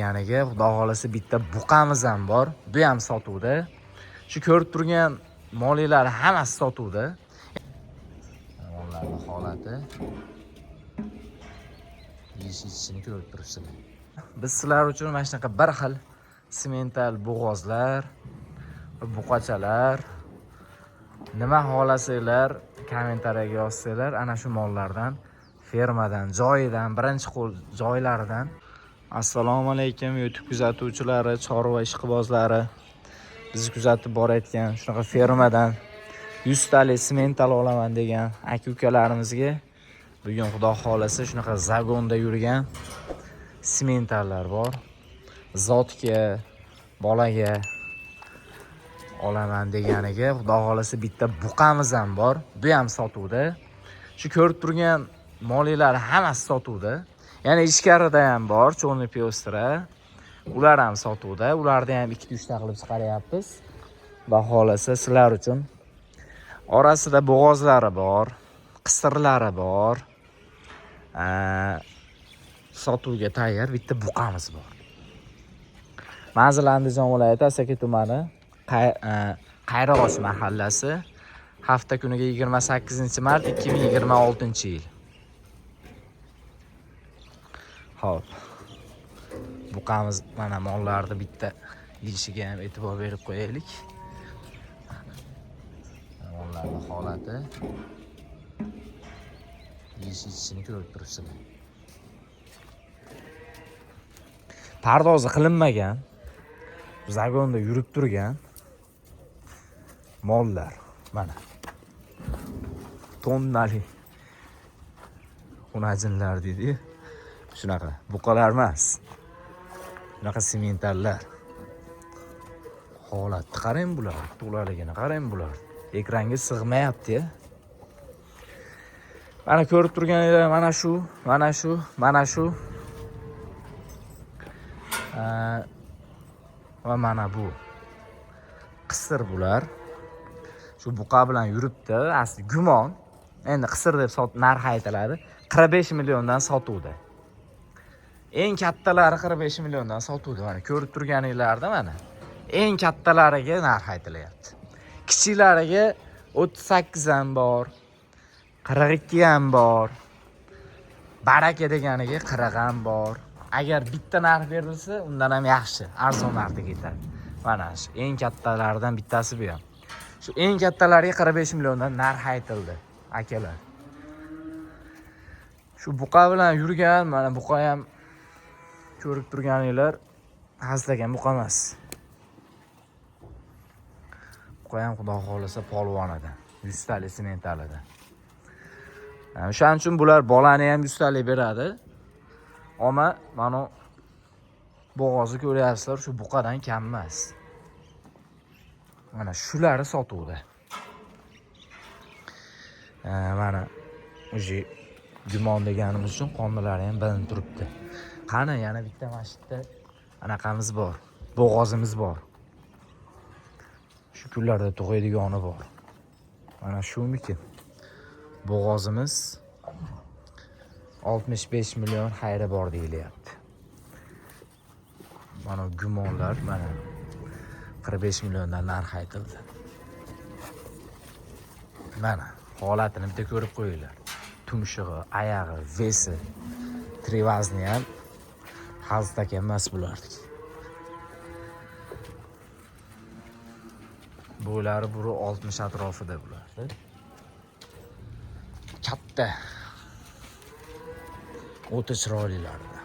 Yaniga xudo xohlasa bitta buqamiz ham bor. Bu ham sotuvda. Shu ko'rib turgan moliylar hammasi sotuvda. Mollarning holati, yeyish ichishini ko'rib turibsizlar. Biz sizlar uchun mana shunaqa bir xil semental bo'g'ozlar, buqachalar, nima xohlasanglar kommentariyaga yozsanglar, ana shu mollardan, fermadan, joyidan, birinchi qo'l joylaridan. Assalomu alaykum YouTube kuzatuvchilari, chorva ishqibozlari. Bizni kuzatib borayotgan shunaqa fermadan 100 talik semental olaman degan aka ukalarimizga bugun xudo xohlasa shunaqa zagonda yurgan sementallar bor. Zotga, bolaga olaman deganiga xudo xohlasa bitta buqamiz ham bor. Bu ham sotuvda. Shu ko'rib turgan moliylar hammasi sotuvda. Ya'ni ichkarida ham bor, cho'rni piostra. Ular ham sotuvda. Ularni ham 2-3 ta qilib chiqaryapmiz. Xudo xohlasa sizlar uchun. Orasida bo'g'ozlari bor, qisirlari bor. Sotuvga tayyor bitta buqamiz bor. Manzil Andijon viloyati Asaka tumani Qayrag'och mahallasi. Hafta kuniga 28 mart 2026-yil. Xo'p. Buqamiz mana mollarni bitta yeyishiga ham e'tibor berib qo'yaylik. Mollarning holati, yeyish ichishini ko'rib turibsizlar. Pardozi qilinmagan, zagonda yurib turgan mollar mana. Tonnali xunajinlar deydi. Shunaqa buqalar emas. Shunaqa sementallar. Holatni qarang bular, to'laligini qarang bular. Ekranga sig'mayapti-ya. Mana ko'rib turganinglar mana shu, mana shu, mana shu. Va mana bu. Qisir bular. Shu buqa bilan yuribdi. Asli gumon. Endi qisir deb narx aytiladi. 45 milliondan sotuvdi. Eng kattalari 45 milliondan sotuvdi. Mana ko'rib turganinglarda mana. Eng kattalariga narx aytilyapti. Kichiklariga 38 ham bor, 42 ham bor. Baraka deganiga 40 ham bor. Agar bitta narx berilsa, undan ham yaxshi, arzon narxda ketadi. Mana shu eng kattalaridan bittasi bu ham. Shu eng kattalariga 45 milliondan narx aytildi, akalar. Shu buqa bilan yurgan, mana buqa ham ko'rib turganinglar hazilakam buqa emas. Buqa ham xudo xohlasa polvon edi. 100 talik sementalida. O'shaning uchun bular bolani ham 100 talik beradi. Ammo mana bo'g'ozi ko'ryapsizlar, shu buqadan kam emas. Mana shulari sotuvda. Mana уже gumon deganimiz uchun qonilari ham bilinib turibdi. Qani yana bitta mana shu yerda anaqamiz bor, bo'g'ozimiz bor. Shu kunlarda tug'aydigani bor. Mana shumikin? Bo'g'ozimiz 65 million xayri bor deyilyapti. Mana gumonlar mana 45 milliondan narx aytildi. Mana holatini bitta ko'rib qo'yinglar. Tumshug'i, oyog'i, вес i, trivazni ham hazilakam emas bularniki. Bo'ylari buri 60 atrofida bularni. Katta. O'ta chiroylilarida.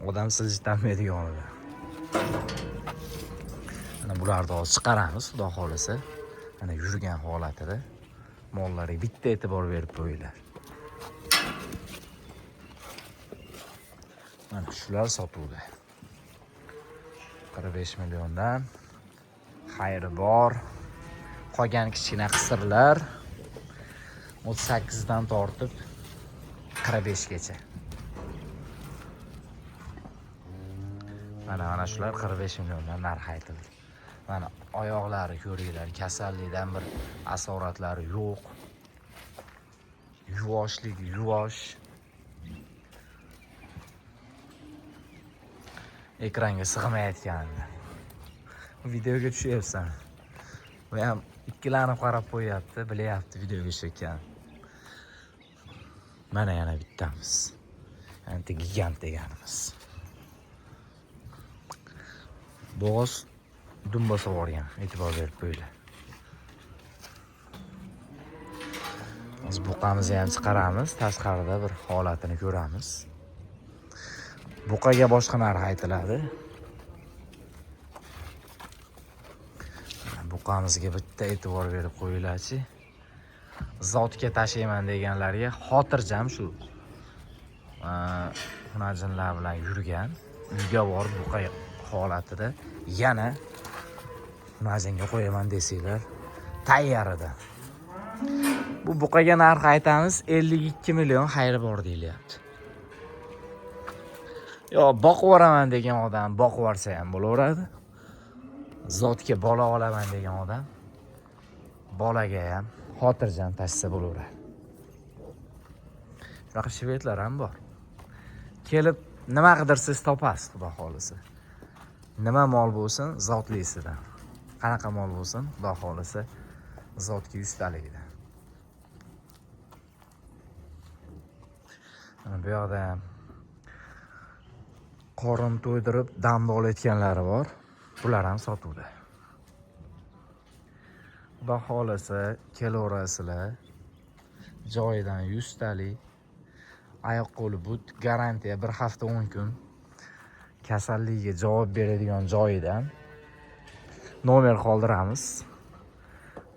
Odam siljitanmaydiganidan. Mana bularni hozir chiqaramiz, xudo xohlasa. Mana yurgan holatida mollarga bitta e'tibor berib qo'yinglar. Mana shular sotuvda. 45 milliondan xayri bor. Qolgan kichkina qisirlar 38 dan tortib 45 gacha. Mana shular 45 milliondan narx aytildi. Mana oyoqlari ko'ringlar, kasallikdan bir asoratlari yo'q. Yuvoshligi yuvosh. Ekranga sig'mayotgandi. Videoga tushyapsan. Bu ham ikkilanib qarab qo'yapti, bilyapti videoga tushayotgan. Mana yana bittamiz. Anti gigant deganimiz. Bo'g'oz dum bosib yuborgan, e'tibor berib qo'yinglar. Hozir buqamizni ham chiqaramiz, tashqarida bir holatini ko'ramiz. Buqaga boshqa narx aytiladi. Buqamizga bitta e'tibor berib qo'yinglarchi. Zotga tashlayman deganlarga xotirjam shu xunajinlar bilan yurgan, uyga borib buqa holatida yana xunajinga qo'yaman desanglar, tayyor edi. Bu buqaga narx aytamiz 52 million xayri bor deyilyapti. Yo, boqib yuboraman degan odam boqib yuborsa ham bo'laveradi. Zotga bola olaman degan odam bolaga ham xotirjam tashsa bo'laveradi. Shunaqa shvedlar ham bor. Kelib nima qidirsiz topasiz, xudo xolisa. Nima mol bo'lsin, zotlisidan. Qanaqa mol bo'lsin, xudo xolisa zotga yuztaligidan. Mana bu yoqda ham qorin to'ydirib damda olayotganlari bor. Bular ham sotuvda. Xudo xolasa kelaverasizlar. Joyidan yuztalik, oyoq qo'li but, garantiya 1 hafta 10 kun kasalligiga javob beradigan joyidan nomer qoldiramiz.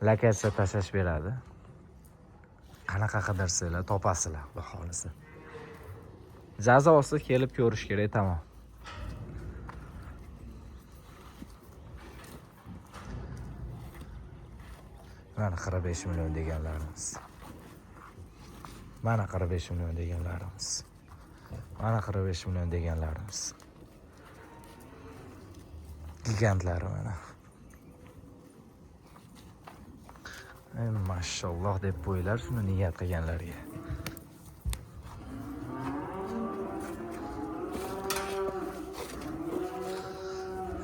Lokatsiya tashlash beradi. Qanaqa qidirsanglar topasizlar, xudo xolasa. Jazosi kelib ko'rish kerak, tamom. Mana 45 million deganlarimiz. Mana 45 million deganlarimiz. Mana 45 million deganlarimiz. Gigantlari mana. Mashalloh deb qo'yinglar shuni niyat qilganlarga.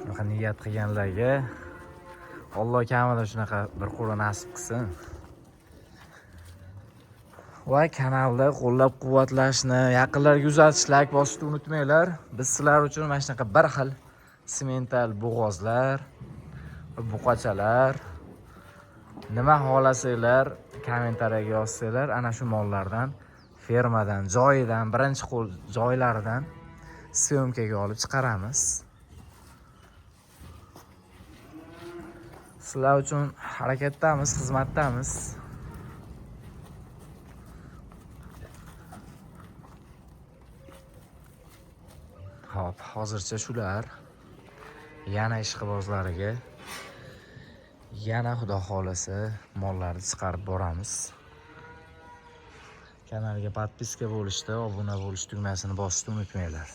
Shunaqa niyat qilganlarga Alloh kamida shunaqa bir qo'la nasib qilsin. Va kanalda qo'llab-quvvatlashni, yaqinlarga uzatish, like bosishni unutmanglar. Biz sizlar uchun mana shunaqa bir xil semental bo'g'ozlar, buqachalar, nima xohlasanglar kommentariyaga yozsanglar, ana shu mollardan, fermadan, joyidan, birinchi qo'l joylaridan syomkaga olib chiqaramiz. Sizlar uchun harakatdamiz, xizmatdamiz. Xo'p, hozircha shular. Yana ishqibozlariga yana xudo xolasa mollarni chiqarib boramiz. Kanalga podpiska bo'lishda, obuna bo'lish tugmasini bosishni unutmanglar.